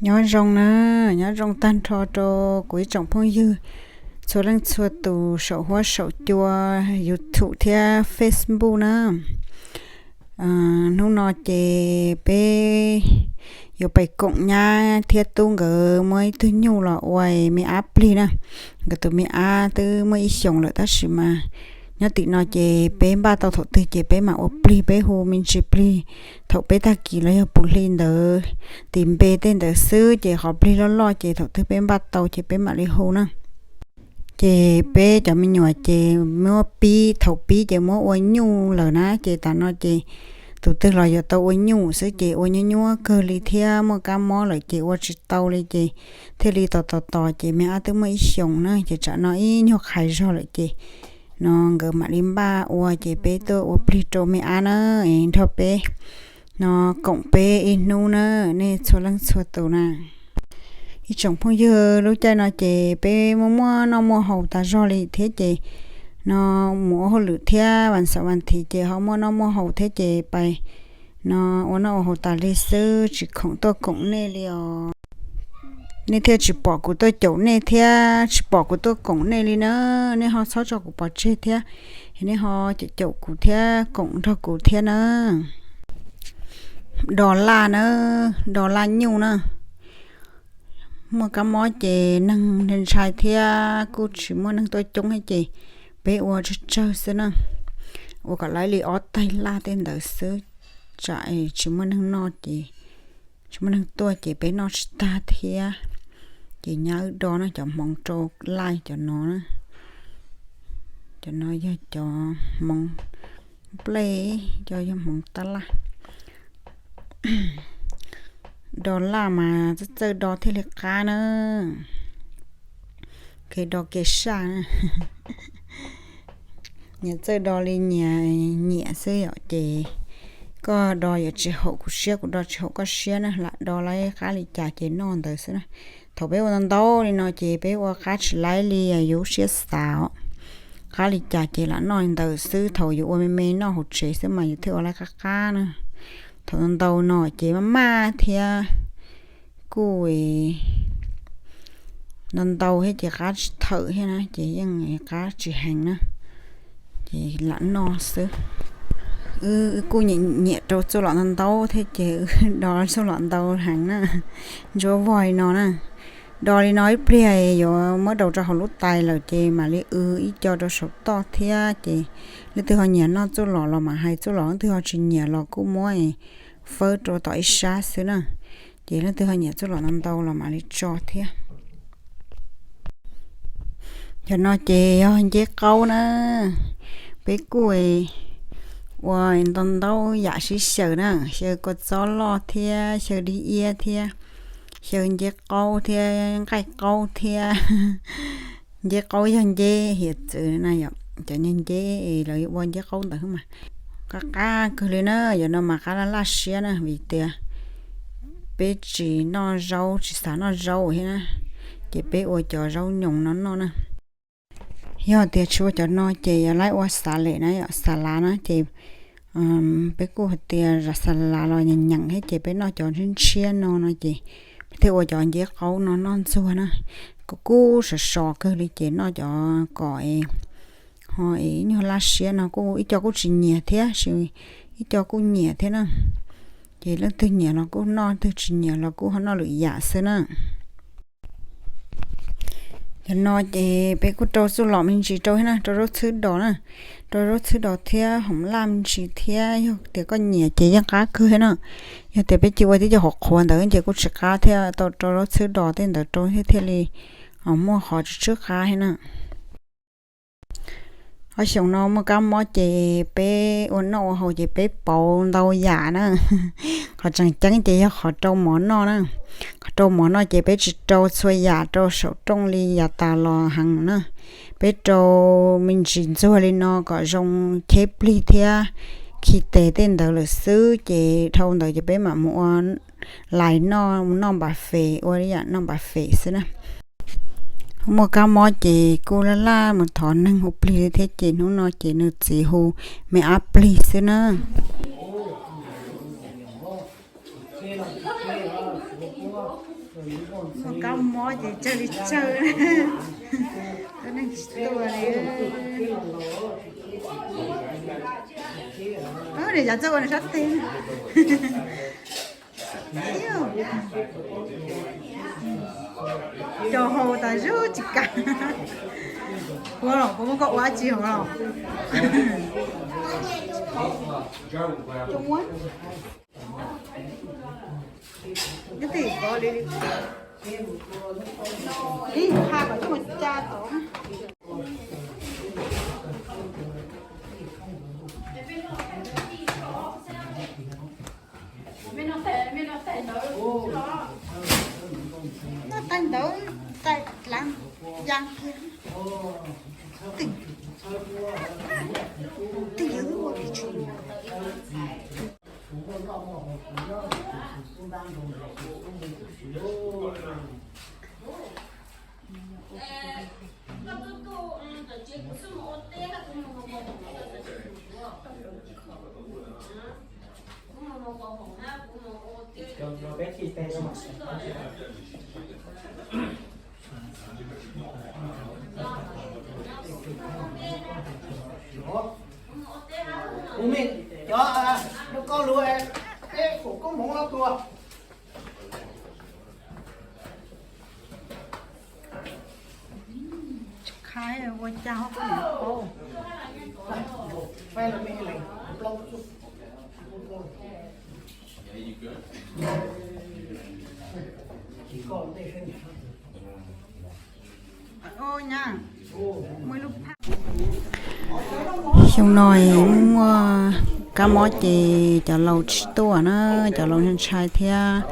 Nyob zoo na, nyob zoo tag nrho rau kuv ib tsoom phooj ywg txhua leej txhua tus saum huab saum cua YouTube thiab Facebook na. Hnub no ces peb yuav pais koom nyab thiab tub nkawd muab ib tug nyuj los ua me ab plig na. Nkawd tus me ab twb muaj ib xyoos lawm tab sis mas nyob tim no ces peb npaj tau thaum twg ces peb mam ua plig, peb hu me ntsis plig thaum peb tag kis los yog puv hli ntawd, tis npe tej ntawd xwb ces qhov plig loj loj ces thaum twg peb npaj tau ces peb mam li hu na. Ces peb cov me nyuam ces muab pib, thaum pib ces muab ua nyuj lawm na, ces tam no ces tus twg los yuav tau ua nyuj xwb ces ua nyuaj nyuaj kawg li thiab muaj kab mob lawm ces ua tsis tau li ces thiaj li tos tos tos ces me ab twb muaj ib xyoos na ces tsam no ib nyuag qhais zog lawm ces no nkawd mam li npaj ua ces peb tuaj ua plig rau me ab na, es nrog peb no koom peb ib hnub na, nej txhua leej txhua tus na. Ib tsoom phooj ywg, lub caij no ces peb muaj muaj noj muaj haus tas zog li thiab ces no mus ua hauj lwm thiab vas xaum vas thiv ces ho muaj noj muaj haus thiab ces pais no ua noj ua haus tas li xwb tsis khoom tuaj koom nej li os. Nej thiaj tsis pom kuv tuaj caum nej thiab tsis pom kuv tuaj koom nej li na. Nej ho txhob tso kuv pov tseg thiab, nej ho caum caum kuv thiab koom nrog kuv thiab na. Dos laj na, dos laj nyuj na. Muaj kab mob ces neeg ntshai thiab kuj tsis muaj neeg tuaj coob thiab ces peb ua tsawg tsawg xwb na. Ua kom lawv li ob taig laj tej ntawd xwb, tsam tsis muaj neeg noj ces, tsis muaj neeg tuaj ces peb noj tsis tag thiab. Ces nyab wb do na, cov hmoov rau laj cov no na, cov no yog cov hmoov nplej, cov yog hmoov tab laj. Do laj mas txawj txawj do thiaj li qab na. Kev do kev saj na. Nyias txawj do li nyias nyiam xwb yom, ces koj do yuav tsis haum kuv siab, kuv do tsis haum koj siab na, lam do lawv qab li cas ces noj ntawd xwb na. Thaum peb ua ntau ntau li no ces peb ua qab tsis laib li yus siab xav os. Qab li cas ces lam noj li ntawd xwb, thaum yus ua me me noj hauv tsev xwb mas yus thiaj ua laib qab qab na. Thaum ntau ntau no ces maj maj thiab kuj ntau ntau thiab ces qab tsis thawm thiab na, ces yeej qab tsis heev na, ces lam noj xwb. Wb kuj nyiam nyiam rau txuj lom ntau ntau thiab ces wb do txuj lom ntau heev na, ntsuab vog li no na. Do li no ib pliag yuav muab daus rau hauv lub tais lawm ces mam li w ib co rau saum toj thiab ces leej twg ho nyiam noj txuj lom los mam hais txuj lom, leej twg ho tsis nyiam los kuj muab fawb rau tom ib sab xwb na. Ces leej twg ho nyiam txuj lom ntau ntau los mam li tso thiab. Cov no ces yog nceb qaub na. Peb kuj ua ntau ntau yam sib xyaw na, xyaw kua txob loj thiab xyaw dib iab thiab xyaw nceb qaub thiab nqaij qaub thiab. Nceb qaub yog nceb hiav txwv na yom, cov niag nceb lawv ua nceb qaub ntawd mas qab qab kawg li na. Yog no mas qab laj laj siab na vim tias peb tsis noj zaub, tsis xav noj zaub thiab na, ces peb ua cov zaub nyoos no noj na. Yog tias tsis ua cov no ces yog laib ua xav lem na, yom, xav lav na ces peb kuj hais tias xav lav los nyeem nyeem thiab ces peb noj cov ntshiab ntshiab no no ces peb thiaj ua cov nceb qaub no noj ntxuag na. Kuj kub sov sov kawg li ces noj cov kom ho ib nyuag laj siab no kuj ib co kuj tsis nyiam thiab, ib co kuj nyiam thiab na. Ces leej twg nyiam los kuj noj, leej twg tsis nyiam los kuj ho noj lwm yam xwb na. Cov no ces peb kuj rau txuj lom me ntsis rau thiab na, rau zaub txhwb dos na, rau zaub txhwb dos thiab hoom laj me ntsis thiab, yog tias koj nyiam ces yeej qab kawg thiab na. Yog tias peb cia ua tib co qhuav qhuav ntawd ces kuj tsis qab thiab, tau rau zaub txhwb dos tej ntawd rau thiab thiaj li muaj qhov tsw tsw qab thiab na. Ob xyoos no muaj kab mob ces peb ua noj ua haus ces peb pauv ntau yam na. Qhov tseem ceeb ces yog qhov rau mov noj na. Qhov rau mov noj ces peb tsis rau txhua yam rau saum rooj li yav tas los heev na. Peb rau me ntsis ntxuag li no kom zoo cheb plig thiab khi tes tej ntawd lawm xwb ces dhau ntawd ces peb mam mus ua lais noj, noj npas fes, ua li yam noj npas fes xwb na. Muaj kab mob ces kuj laj laj mus thov neeg hu plig li thiab ces hnub no ces nws txiv hu me ab plig xwb na. Muaj kab mob ces tsawg li tsawg. Tus neeg tsis tuaj li. Niam cov txawj ua nws sab teg. Cov haus tas zog tsis kam. Ua los puas muab koj ua dab tsi hauv los? Nyob twg kov li li. Ib ha kom coj mus tsa tod. Noj tais ntawd tais dlav ya kiag. Twb, twb yog ua pis tshua. Ub, cov, koj lus, peb foom koob hmoov no tuaj. Ua cas ho kuv niam paub. Xyoo no muaj kab mob ces cov laus tsis tuaj na, cov laus ntshai ntshai thiab.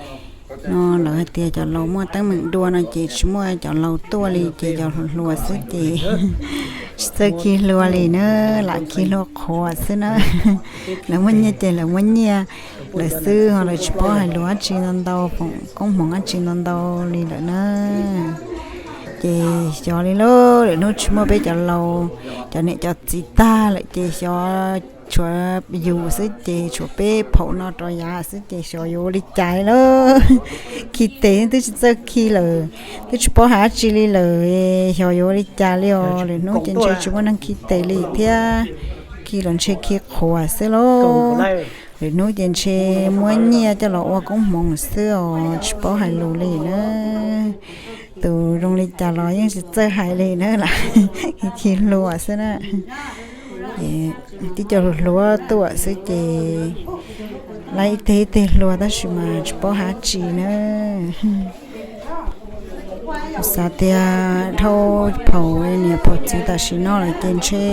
No lawv hais tias cov laus muaj teeb meem dua no ces tsis muaj cov laus tuaj li ces cov hluas hluas xwb ces tsis txawj khi hlua li na, lam khi hlua qhuav xwb na. Lawv muaj nyiaj ces lawv muaj nyiaj lawm xwb ho lawv tsis paub hais lus dab tsi ntau ntau, foom koob hmoov dab tsi ntau ntau li lawm na. Ces xyov li lauj, lwm hnub tsis muaj peb cov laus, cov niam cov txiv tag lawm ces xyov tshuav yus xwb ces tshuav peb phaum no rau yav xwb ces xyov yuav ua li cas li lauj. Khi tes twb tsis txawj khi lawm, twb tsis paub hais dab tsi li lawm, xyov yuav ua li cas li os. Lwm hnub ces ntshe tsis muaj neeg khi tes li thiab, khi los ntshe khi qhuav xwb lauj. Lwm hnub ces ntshe muab nyiaj coj los ua koob hmoov xwb os, tsis paub hais lus li na. Tus zoo li cas los yeej tsis txawj hais li na, lam khi hlua xwb na. Tib co hluas hluas tuaj xwb ces lawv ib teg ib teg hlua tab sis mas tsis paub hais dab tsi na. Xav tias dhau phaum niam phaum txiv tam sim no lawm ces ntshe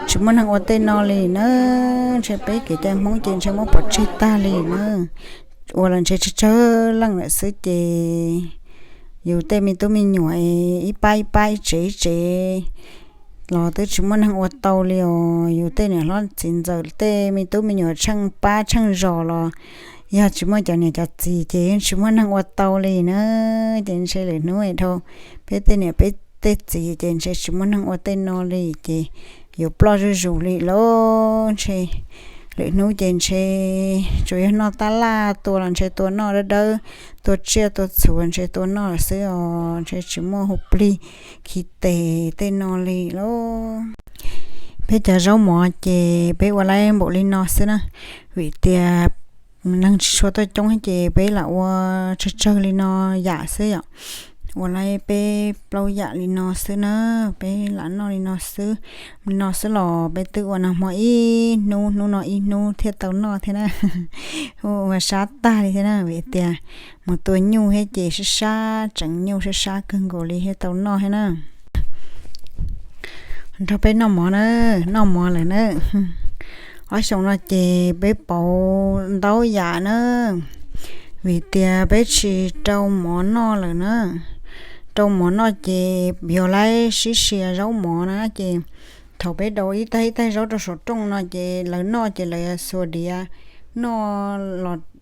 tsis muaj neeg ua tej no li na, ntshe peb kev cai Hmoob ces ntshe muab pov tseg tag li na. Ua los ntshe tsawg tsawg leej lawm xwb ces yus tej me tub me nyuam ib pab ib pab ib tsev ib tsev los twb tsis muaj neeg ua tau li os. Yus tej niam hlob txiv ntxawm tej me tub me nyuam tsheej pab tsheej zos los yog tsis muaj cov niam cov txiv ces yeej tsis muaj neeg ua tau li na. Ces ntshe lwm hnub dhau peb tej niam peb tej txiv ces ntshe tsis muaj neeg ua tej no li ces yuav ploj zuj zus li lauj. Ntshe lwm hnub ces ntshe tsuas yog noj tab laj, tua los ntshe tua noj dawb dawb, tua tsiaj tua txhuv ntshe tua noj xwb os, ntshe tsis muaj hu plig khi tes tej no li lauj. Peb cov zaub mov ces peb ua laib npaum li no xwb na, vim tias neeg tsis tshua tuaj coob ces peb lam ua tsawg tsawg li no yam xwb yom. Ua laib peb plaub yam li no xwb na, peb lam noj li no xwb. Li no xwb los peb twb ua nag hmo ib hnub, hnub no ib hnub thiaj tau noj thiab na. Ua sab tag li thiab na, vim tias mus tua nyuj thiab ces sab sab, tseem nyuj sab sab kawg nkaus li thiaj tau noj thiab na. Nrog peb noj mov na, noj mov lawm na. Ob xyoos no ces peb pauv ntau yam na, vim tias peb tsis rau mov noj lawm na. Rau mov noj ces yog laib sib sia zaub mov na ces thaum peb daus ib taig ib taig zaub rau saum rooj no ces lawv noj ces lawv xuas diav noj los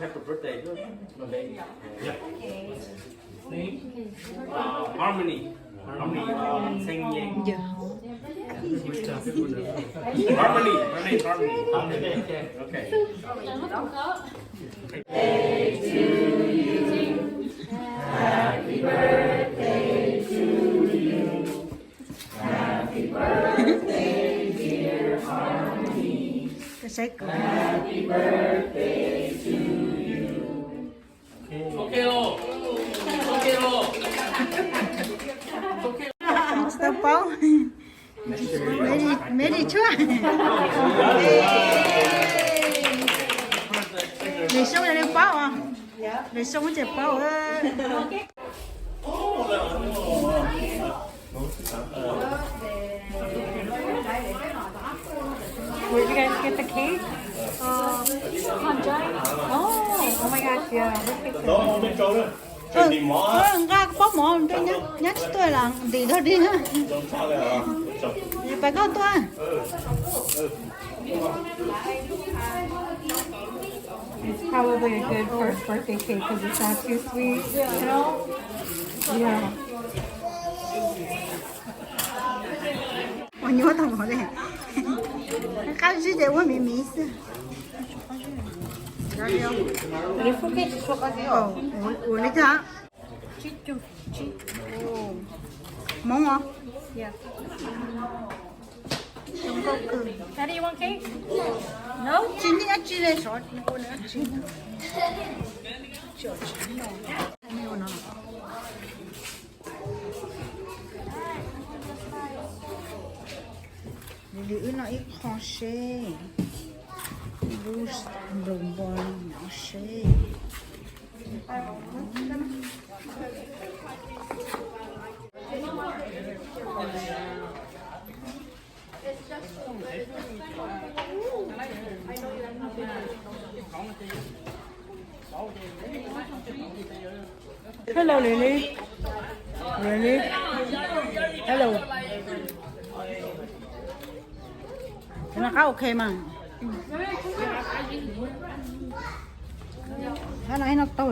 Happy birthday, my baby. Yeah. Name? Uh, Harmony. Harmony, uh, Xenyeng. Harmony. Her name is Harmony. Harmony. Okay. Saib kuv. Tsis tau paub. Mary Tshuaj. Lwm xyoo yog li paub os. Lwm xyoo ces paub. Where did you guys get the cake? Uh, Hanjai. Oh, oh my gosh, yeah. Nqa pob mov rau, nyab tsis tuaj los ntim dog dig. Pab koj tuaj. It's probably a good first birthday cake because it's not too sweet, you know? Yeah. Ua nyuaj tau mov li. Qab zib ces ua miv miv xwb. Ua li cas? Hmoob os? Zoo nkauj kawg. Tsis ntxim dab tsi li, xyov ua dab tsi. Li wb noj ib qho seb, ib lub npau npo li no seb. Hello Lily. Lily. Hello. Qab ok mas. Qab no ib no tau.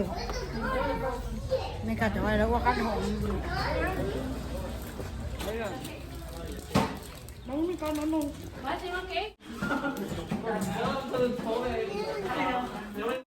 Mes kas cov lawv ua qab dhau.